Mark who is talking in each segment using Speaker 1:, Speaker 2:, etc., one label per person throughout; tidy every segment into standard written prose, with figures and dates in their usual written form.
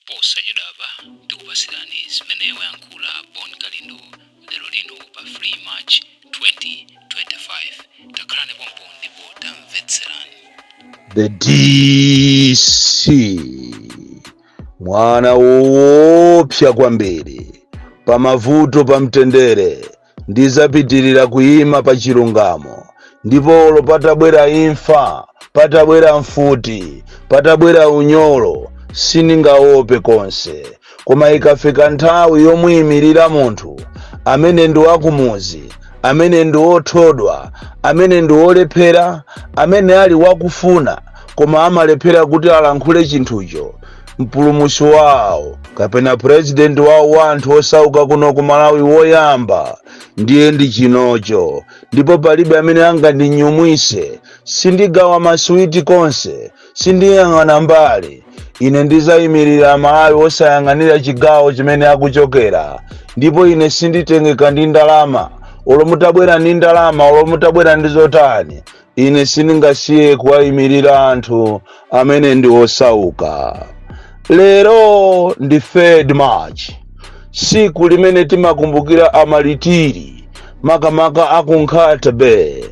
Speaker 1: Posachedwapa tikupatsirani zimene wayankhula Bon Kalindo lero lino pa 3 March 2025. Takhalani pompo ndipo tamvetserani.
Speaker 2: The DC, mwana woopsa kwambiri. Pamavuto, pamtendere, ndizapitirira kuyima pa chilungamo, ndipo olo patabwera imfa, patabwera mfuti, patabwera unyolo, sindingaope konse. Koma ikafika nthawi yomuyimirira munthu amene ndi wakumuzi, amene ndi wothodwa, amene ndi wolephera, amene ali wakufuna koma amalephera kuti alankhule chinthucho, mpulumutsi wawo kapena purezidenti wawo wa anthu osauka kuno ku Malawi woyamba, ndiye ndi chinocho. Ndipo palibe amene angandinyumwise. Sindigawa masuwiti konse, sindiyang'ana mbali. Ine ndizayimirira Malawi osayang'anira chigawo chimene akuchokera. Ndipo ine sinditengeka ndi ndalama. Olo mutabwera ndi ndalama, olo mutabwera ndi zotani, ine sindingasiye kuwayimirira anthu amene ndi osauka. Lero ndi 3 March, siku limene timakumbukira amalitiri, makamaka aku Nkhata Bay,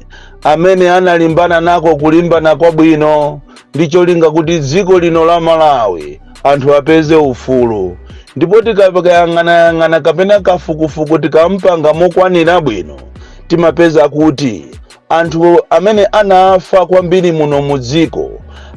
Speaker 2: amene analimbana nako kulimbana kwabwino ndi cholinga kuti dziko lino la Malawi anthu apeze ufulu. Ndipo tikayang'anayang'ana kapena kafukufuku tikampanga mokwanira bwino, timapeza kuti anthu amene anafa kwambiri muno mu dziko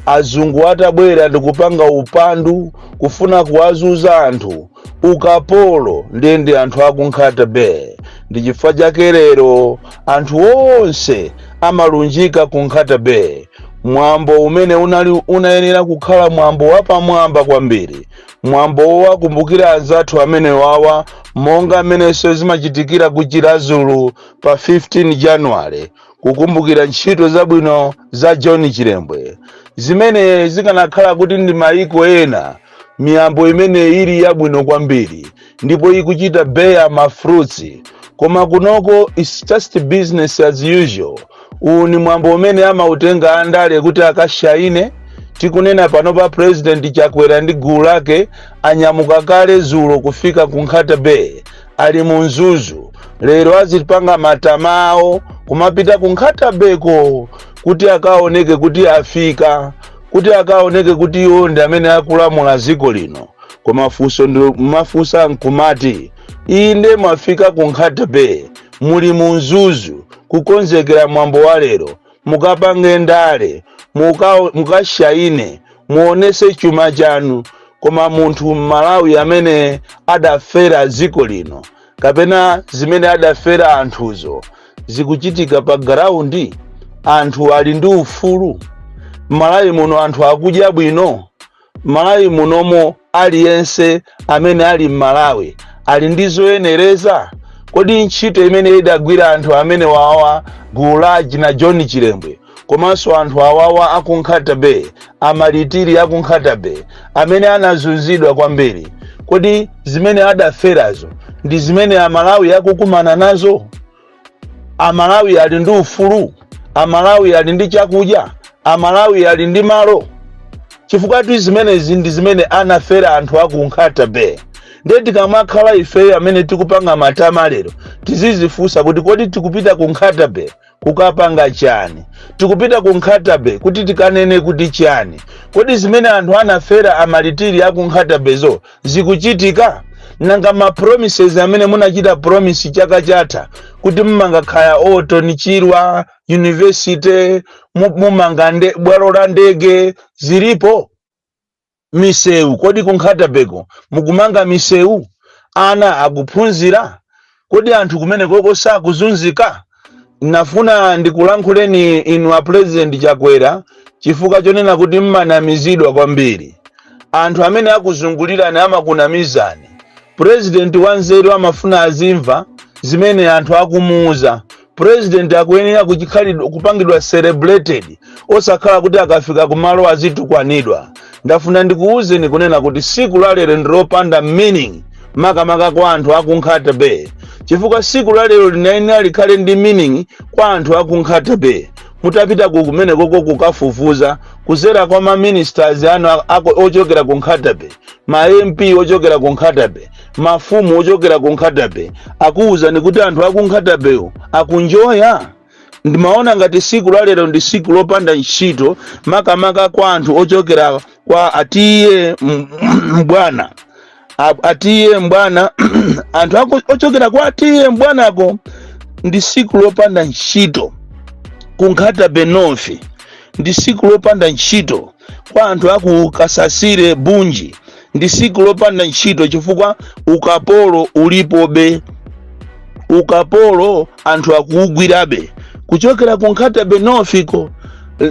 Speaker 2: azungu atabwera ndikupanga upandu kufuna kuwazuza anthu ukapolo, ndiye ndi anthu aku Nkhata Bay. Ndi chifukwa chake lero anthu onse amalunjika ku Nkhata Bay, mwambo umene unali unayenera kukhala mwambo wapamwamba kwambiri, mwambo wowakumbukira anzathu amene wawa, monga amenenso zimachitikira ku Chiradzulu pa 15 January, kukumbukira ntchito zabwino za John Chilembwe. Zimene zikanakhala kuti ndi mayiko ena, miyambo imene ili yabwino kwambiri ndipo ikuchita bear ma fruits, koma kunoko it's just business as usual. Uwu ni mwambo umene amautenga andale kuti akashaine. Tikunena pano pa, President Chakwera ndi gulu lake anyamuka kale zulo kufika ku Nkhata Bay, ali mu Mzuzu. Lero azipanga matama awo kumapita ku Nkhata Bay ko kuti akaoneke kuti afika, kuti akaoneke kuti iwo ndi amene akulamula dziko lino. Koma funso ndi mafunsa nkumati, inde mwafika ku Nkhata Bay, muli mu Mzuzu kukonzekera mwambo wa lero, mukapange ndale, mukashaine, muonese chuma chanu, koma munthu Mmalawi amene adafera dziko lino kapena zimene adafera anthuzo zikuchitika pa ground? Anthu ali ndi ufulu Mmalawi muno? Anthu akudya bwino Mmalawi munomo? Aliyense amene ali Mmalawi ali ndi zoyenereza? Kodi ntchito imene idagwira anthu amene wawa, gulu la na John Chilembwe komanso anthu awawa aku Nkhata Bay, amalitiri aku Nkhata Bay amene anazunzidwa kwambiri, kodi zimene adaferazo ndi zimene Amalawi akukumana nazo? Amalawi ali ndi ufulu? Amalawi ali ndi chakudya? Amalawi ali ndi malo? Chifukwa tu zimenezi ndi zimene anafera anthu aku Nkhata Bay. Ndiye tikamakhala ifeyo amene tikupanga matama lero, tizizifunsa kuti kodi tikupita ku Nkhata Bay kukapanga chani? Tikupita ku Nkhata Bay kuti tikanene kuti chani? Kodi zimene anthu anafera amalitiri aku Nkhata Bayzo zikuchitika? Nanga ma promises amene munachita promise chaka chatha kuti mumanga khaya Orton Chirwa University, mumanga bwalo la ndege, zilipo? Misewu, kodi ku Nkhata Bayko mukumanga misewu? Ana akuphunzira? Kodi anthu kumene koko sakuzunzika? Nafuna ndikulankhuleni inu a President Chakwera, chifukwa chonena kuti mmanamizidwa kwambiri. Anthu amene akuzungulirani amakunamizani. President wanzeru amafuna azimva zimene anthu akumuuza. President akuyenera kupangidwa celebrated, osakhala kuti akafika kumalo azitukwanidwa. Ndafuna ndikuwuzeni kunena kuti siku la lero ndilopanda meaning, makamaka kwa anthu aku Nkhata Bay, chifukwa siku la lero linayenera likhale ndi meaning kwa anthu aku Nkhata Bay. Mutapita kumene koko kukafufuza kuzera kwa ma ministers anu ochokera ku Nkhata Bay, ma MP ochokera ku Nkhata Bay, mafumu ochokera ku Nkhata Bay, akuwuzani kuti anthu aku Nkhata Baywo akunjoya. Ndimaona ngati siku la lero ndi siku lopanda ntchito, makamaka kwa anthu ochokera kwa atiye mbwana, atiye mbwana, anthu ochokera kwa atiye mbwanako ndi siku lopanda ntchito. Ku Nkhata Bay North ndi siku lopanda ntchito. Kwa anthu aku Kasasire, Bunji, ndi siku lopanda ntchito, chifukwa ukapolo ulipobe. Ukapolo anthu akuugwirabe kuchokera ku Nkhata Bay North ko.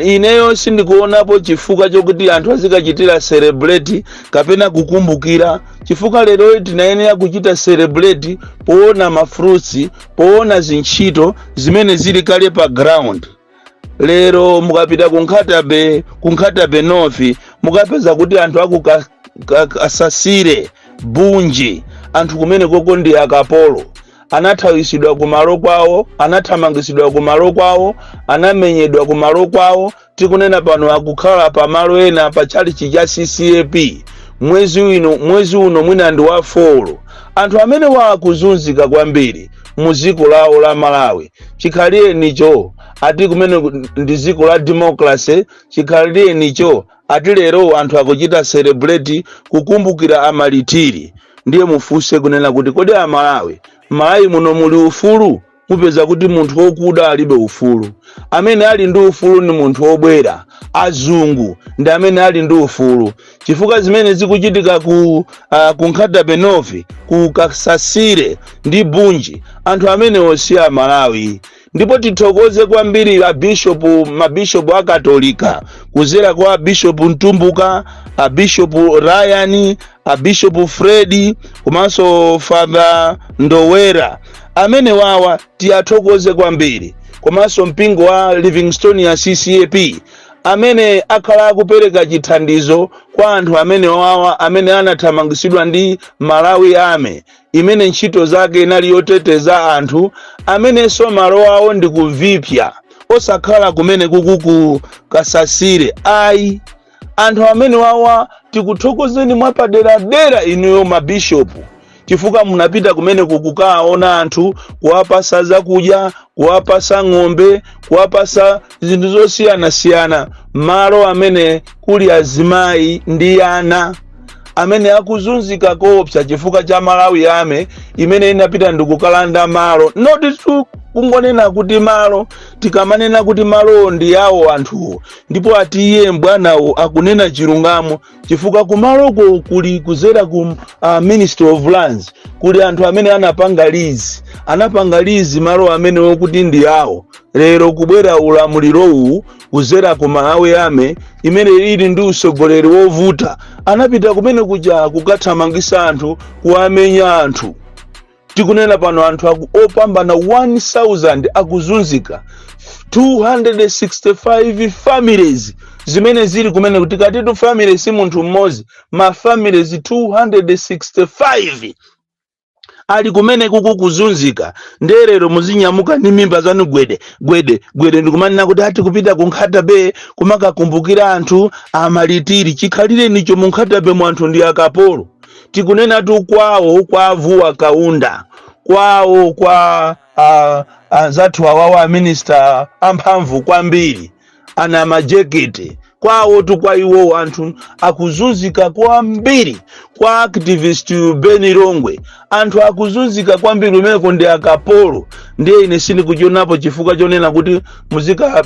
Speaker 2: Ineyo sindikuonapo chifukwa chokuti anthu azikachitira celebrate kapena kukumbukira, chifukwa lero tinayenera kuchita celebrate poona ma fruits, poona zintchito zimene zili kale pa ground. Lero mukapita ku Nkhata Bay, ku Nkhata Bay North, mukapeza kuti anthu aku Kasasire, Bunji, anthu kumene koko ndi akapolo. Anathawisidwa kumalo kwawo, anathamangisidwa kumalo kwawo, anamenyedwa kumalo kwawo. Tikunena pano akukhala pamalo ena pa chalichi cha CCAP. Mwezi uno mwina ndi wa 4. Anthu amene wakuzunzika kwambiri mu dziko lawo la Malawi. Chikhalirenicho ati kumene ndi dziko la democracy. Chikhalirenicho ati lero anthu akuchita celebrate kukumbukira amalitiri. Ndiye mufunse kunena kuti, kodi Amalawi, Malawi muno muli ufulu? Mupeza kuti munthu wokuda alibe ufulu. Amene ali ndi ufulu ni munthu wobwera, azungu ndi amene ali ndi ufulu, chifukwa zimene zikuchitika ku Nkhata Bay North, ku Kasasire ndi Bunji, anthu amenewo si Amalawi. Ndipo tithokoze kwambiri abishopu, mabishopu Akatolika, kuzera kwa Bishopu Mtumbuka, Abishopu Ryan, Abishopu Fredi komanso Father Ndowera. Amene wawa tiyathokoze kwambiri, komanso mpingo wa Livingstonia CCAP amene akhala akupereka chithandizo kwa anthu amene wawa, amene anathamangisidwa ndi Malawi Army imene ntchito zake inali yoteteza anthu, amenenso malo awo ndi kuvipya, osakhala kumene kuku ku Kasasire ayi. Anthu amene wawa tikuthokozeni mwapaderadera inuyo mabishopu, chifukwa munapita kumene kukukaona anthu, kuwapasa zakudya, kuwapasa ng'ombe, kuwapasa zinthu zosiyanasiyana, malo amene kuli azimayi ndi ana amene akuzunzika koopsa chifukwa cha Malawi Army imene inapita ndikukalanda malo. Not to kungonena kuti malo, tikamanena kuti malowo ndi yawo anthuwo, ndipo atiye mbwanawo akunena chilungamo, chifukwa kumaloko kuli kuzera ku Ministry of Lands, kuli anthu amene anapanga lease malo amene wokuti ndi yawo. Lero kubwera ulamuliro uwu kuzera ku Malawi Army imene ili ndi usogoleri wovuta, anapita kumene kuja kukathamangisa anthu, kuwamenya anthu. Tikunena pano anthu opambana 1000 akuzunzika, 265 families zimene zili kumene. Tikatitu family si munthu mmodzi, ma families 265 ali kumene kuku kuzunzika. Nderero muzinyamuka ndi mimba zanu gwede gwede gwede ndikumanena kuti ati kupita ku Nkhata Bay kumakakumbukira anthu amalitiri. Chikhalirenicho mu Nkhata Bay mu anthu ndi akapolo. Tikunena tu kwawo kwa Vuwa Kaunda, kwawo kwa anzathu awawa a minister amphamvu kwambiri ana majekete, kwawo tu kwa iwowo anthu akuzunzika kwambiri. Kwa activist Beni Longwe anthu akuzunzika kwambiri, kumeneko ndi akapolo. Ndiye ine sindikuchionapo chifukwa chonena kuti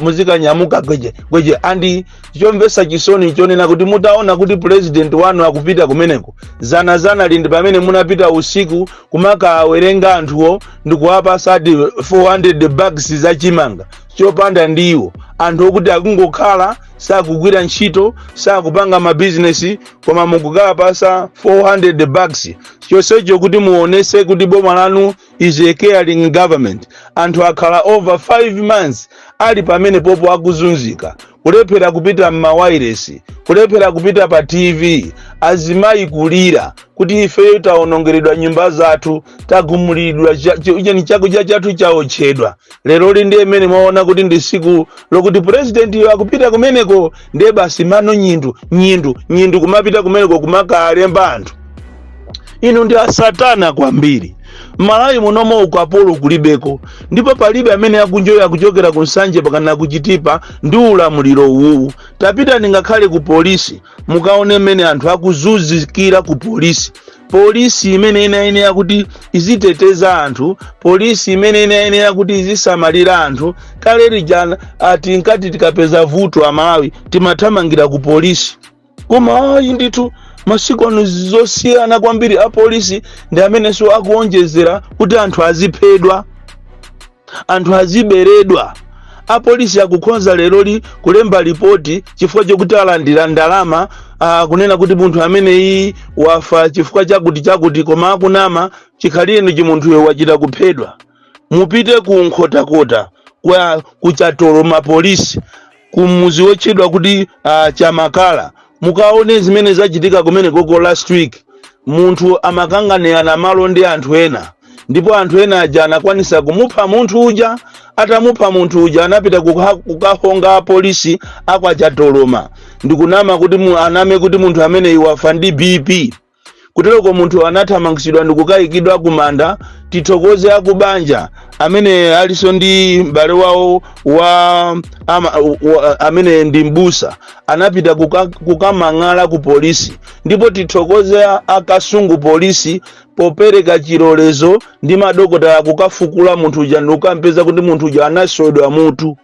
Speaker 2: muzikanyamuka gweje gweje. And chomvetsa chisoni chonena kuti mutaona kuti president wanu akupita kumeneko zanazana lindi, pamene munapita usiku kumakawerenga anthuwo ndikuwapasadi 400 bags zachimanga chopanda ndiwo, anthu okuti akungokhala, sakugwira ntchito, sakupanga mabizinesi, koma mukukapasa 400 bags chonsecho kuti muonese kuti boma lanu is a caring government. Anthu akhala over 5 months ali pamene popo akuzunzika. Kulephera kupita m'mawairesi, kulephera kupita pa TV, azimayi kulira kuti ifeyo tawonongeredwa nyumba zathu, tagumulidwa, cheni chakudya chathu chaotchedwa. Lero li ndiye mmene mwaona kuti ndi siku lokuti purezidentiyo akupita kumeneko, ndiye basi mano nyindu nyindu nyindu kumapita kumeneko kumakalemba anthu. Inu ndi asatana kwambiri. Malawi munomo ukapolo kulibeko, ndipo palibe amene akunjoya kuchokera ku Nsanje pakana kuchitipa ndi ulamuliro uwu. Tapitani ngakhale ku polisi, mukaone mmene anthu akuzunzikira ku polisi. Polisi imene inayenera kuti iziteteza anthu, polisi imene inayenera kuti izisamalira anthu. Kale lija ati nkati tikapeza vuto Amalawi timathamangira ku polisi, koma ayi ndithu, masiku ano zosiyana kwambiri. Apolisi ndi amenenso akuonjezera kuti anthu aziphedwa, anthu aziberedwa. Apolisi akukhonza leroli kulemba ripoti chifukwa chokuti alandira ndalama, kunena kuti munthu ameneyi wafa chifukwa chakuti chakuti, koma akunama. Chikhalireni chimunthuyo wachita kuphedwa. Mupite ku Nkhotakota, kwa kuchatolo mapolisi, kumuzi wotchedwa kuti Chamakala, mukaone zimene zachitika kumene koko last week. Munthu amakanganirana malo ndi anthu ena, ndipo anthu ena aja anakwanisa kumupha munthu uja. Atamupha munthu uja, anapita kukahonga apolisi akwachatoloma ndikunama kuti aname kuti munthu ameneyi wafa ndi BP. Kuteroko munthu anathamangitsidwa ndikukayikidwa kumanda. Tithokoze akubanja amene aliso ndi m'bale wawo amene ndi mbusa, anapita kukamang'ala ku polisi. Ndipo tithokoze akasungu polisi popereka chilolezo ndi madokotala kukafukula munthu uja ndikukampeza kuti munthu uja anaswedwa mutu.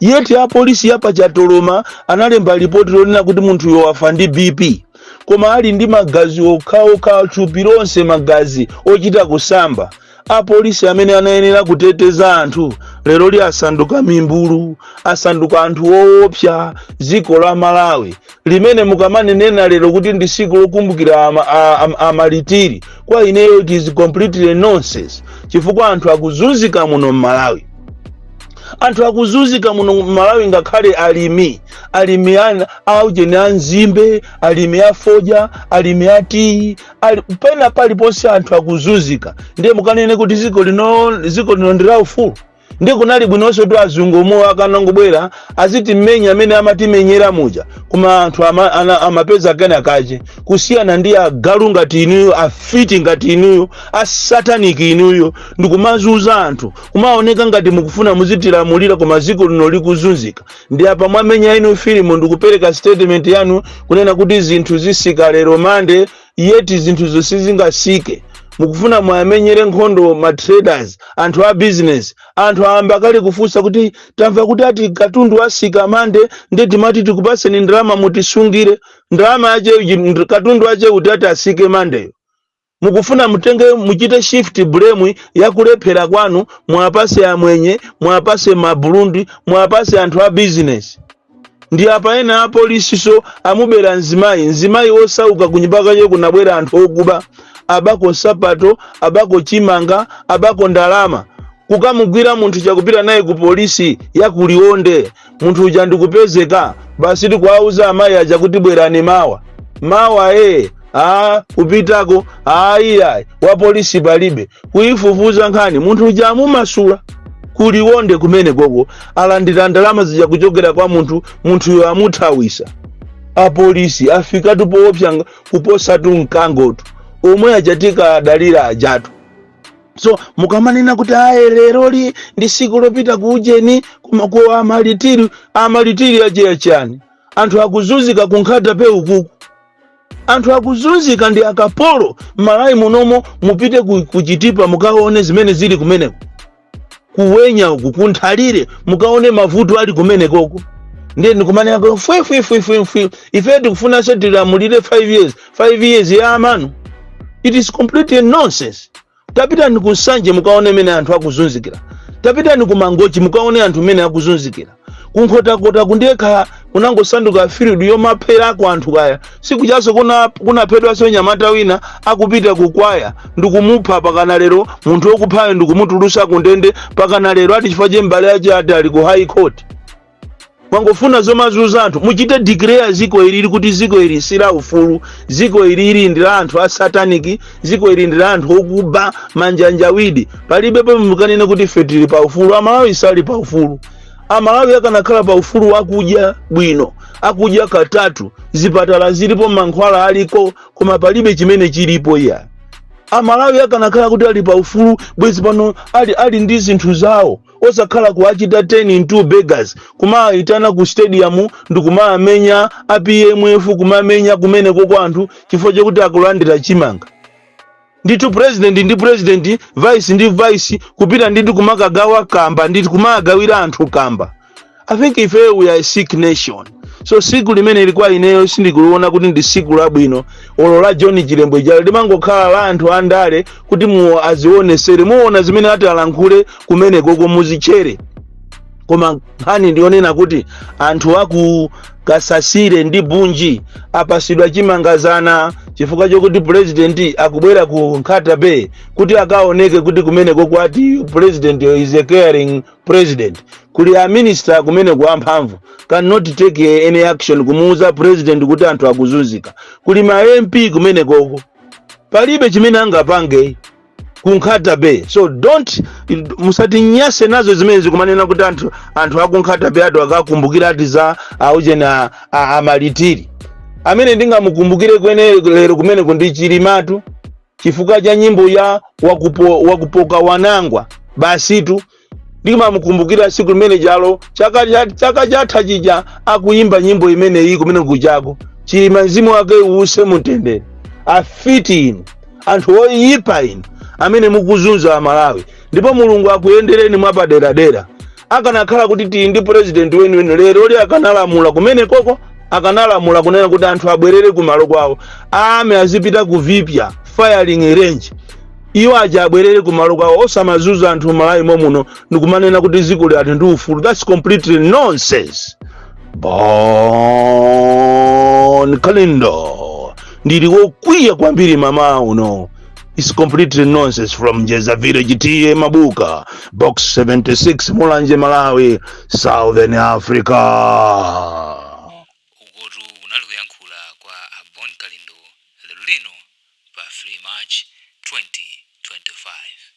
Speaker 2: Yeti apolisi yapachatoloma analemba ripoti lonena kuti munthuyo wafa ndi BP, koma ali ndi magazi okhaokha, thupi lonse magazi ochita kusamba. Apolisi amene anayenera kuteteza anthu lero li asanduka mimbulu, asanduka anthu woopsa. Dziko la Malawi limene mukamanenena lero kuti ndi siku lokumbukira amalitiri, kwa ineyo it is completely nonsense, chifukwa anthu akuzunzika muno mmalawi. Anthu akuzunzika muno mmalawi, ngakhale alimi aujeni anzimbe, alimi afodya, alimi atiyi, pena paliponse anthu akuzunzika. Ndiye mukanene kuti dziko lino ndi la ufulu? Ndi kunali bwinonso tu azungu omwe akanangobwera azitimenya amene amatimenyera muja, koma anthu amapeza kena kache, kusiyana ndi agalu ngati inuyo, afiti ngati inuyo, asataniki inuyo, ndikumazunza anthu, kumaoneka ngati mukufuna muzitilamulira, koma dziko lino likuzunzika. Ndi apa mwamenya inu filimu ndikupereka statement yanu kunena kuti zinthu zisika lero Mande, yeti zinthu sizingasike. Mukufuna mwamenyere nkhondo ma traders, anthu a business. Anthu ayamba kale kufunsa kuti tamva kuti ati katundu asika Mande, ndi timati tikupaseni ndalama mutisungire ndalama yache, katundu ache kuti ati asike Mandeyo. Mukufuna mutenge muchite shift blame yakulephera kwanu, mwapase amwenye, mwapase maburundi, mwapase anthu a business. Ndi apa ena apolisiso amubera mzimayi, mzimayi wosauka. Kunyumba kwache kunabwera anthu okuba, abako nsapato, abako chimanga, abako ndalama. Kukamugwira munthu chakupita naye ku polisi ya kuliwonde, munthu uja ndikupezeka basi. Tikuwauza amayi aja kuti bwerani mawa. Mawa e a kupitako, ayi ayi, wa polisi palibe. Kuyifufuza nkhani, munthu uja amumasula kuliwonde kumene koko. Alandira ndalama zija kuchokera kwa munthu, munthuyo amuthawisa. Apolisi afikatu poopsa kuposatu mkangotu omwe achatika adalira ajatu. So mukamanena kuti aye leroli ndi siku lopita ku ujeni ku amalitiri, amalitiri acheya chani? Anthu akuzunzika kunkhata pe ukuku, anthu akuzunzika ndi akapolo m'Malawi munomo. Mupite kuchitipa mukaone zimene zili kumeneko, kuwenya uku, kunthalire, mukaone mavuto ali kumenekoko. Ndiye ndikumanena kuti fwefwefwefwe, ife tikufunanso tilamulire 5 years, 5 years ya amanu? It is completely nonsense. Tapitani ku Nsanje mukaone mene anthu akuzunzikira. Tapitani ku Mangochi mukaone anthu mene akuzunzikira. Kunkhotakota kundiyekha kunangosanduka field yomapherako anthu. Kaya sikuchaso kunaphedwanso nyamata wina akupita kukwaya ndikumupha. Pakana lero munthu wokuphayo ndikumutulusa kundende pakana lero, ati chifukwa che mbale ache ati ali ku High Court. Mwangofuna zomazuza anthu. Muchite declare ziko ilili kuti ziko ili si la ufulu, ziko ilili ndi la anthu a satanic, ziko ili ndi la anthu okuba, manjanjawidi. Palibepo mukanene kuti ife tili pa ufulu. Amalawi sali pa ufulu. Amalawi akanakhala pa ufulu, akudya bwino, akudya katatu, zipatala zilipo, mankhwala aliko, koma palibe chimene chilipo iya. Amalawi akanakhala kuti ali pa ufulu, bwezi pano ali ndi zinthu zawo, osakhala kuachita 10 into beggars, kumayitana ku stadium ndikumamenya a PMF, kumamenya kumeneko kwa anthu chifukwa chokuti akulandira chimanga. Ndithu, president ndi president, vice ndi vice, kupita ndithu kumakagawa kamba, ndithu kumagawira anthu kamba. I think ife, we are a sick nation. So siku limene ilikuwa, ineyo sindikuliona kuti ndi siku labwino, olo la John Chilembwe jalo. Limangokhala la anthu andale kuti mu azionesere. Muona zimene ati alankhule kumenekoko, muzichere. Koma nkhani ndionena kuti anthu aku Kasasire ndi Bunji apasidwa chimangazana chifukwa chokuti president akubwera ku Nkhata Bay kuti akaoneke kuti kumeneko kwati president is a caring president. Kuli a minister kumeneko amphamvu, cannot take any action kumuuza president kuti anthu akuzunzika. Kuli ma MP kumenekoko, palibe chimene angapange ku Nkhata Bay. So don't, musatinyase nazo zimene zikumanena kuti anthu aku Nkhata Bay atu akakumbukira ati za aujeni amalitiri. Amene ndingamukumbukire kwene lero kumeneko ndi Chilimatu, chifukwa cha nyimbo ya wakupoka wanangwa. Basitu, ndimamukumbukira siku limene jalo, chaka chatha chija, akuyimba nyimbo imeneyi kumene kuchako. Chilima, mzimu wake uuse mutendere. Afiti inu, anthu oyipa inu amene mukuzunza Amalawi, ndipo Mulungu akuyendereni mwapaderadera. Akanakhala kuti tili ndi president weniweni lero li, akanalamula kumene koko, akanalamula kunena kuti anthu abwerere kumalo kwawo, ame azipita ku Vipya firing range, iwo aja abwerere kumalo kwawo, osamazuza anthu Malawi momuno ndikumanena kuti dziko li ati ndi ufulu. That's completely nonsense. Bon Kalindo, ndili wokwiya kwambiri mama uno. It's completely nonsense. From Njeza Village, T/A Mabuka, Box 76, Mulanje, Malawi, Southern Africa.
Speaker 1: Ukotu kunali kuyankhula kwa a Bon Kalindo lero lino pa 3 March 2025.